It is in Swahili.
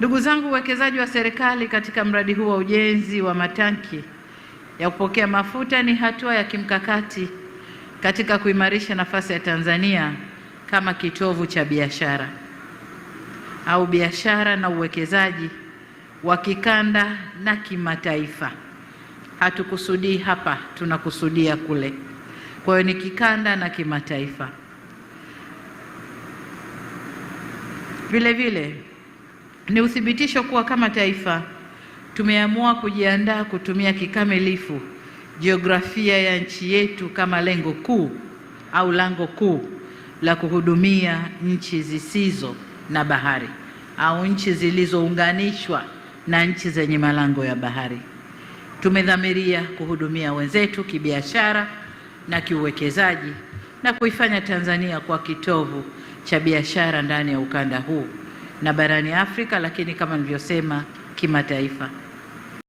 Ndugu zangu, uwekezaji wa serikali katika mradi huu wa ujenzi wa matanki ya kupokea mafuta ni hatua ya kimkakati katika kuimarisha nafasi ya Tanzania kama kitovu cha biashara au biashara na uwekezaji wa kikanda na kimataifa. Hatukusudii hapa, tunakusudia kule. Kwa hiyo ni kikanda na kimataifa. Vile vile ni uthibitisho kuwa kama taifa tumeamua kujiandaa kutumia kikamilifu jiografia ya nchi yetu kama lengo kuu au lango kuu la kuhudumia nchi zisizo na bahari au nchi zilizounganishwa na nchi zenye malango ya bahari. Tumedhamiria kuhudumia wenzetu kibiashara na kiuwekezaji na kuifanya Tanzania kwa kitovu cha biashara ndani ya ukanda huu na barani Afrika, lakini kama nilivyosema, kimataifa.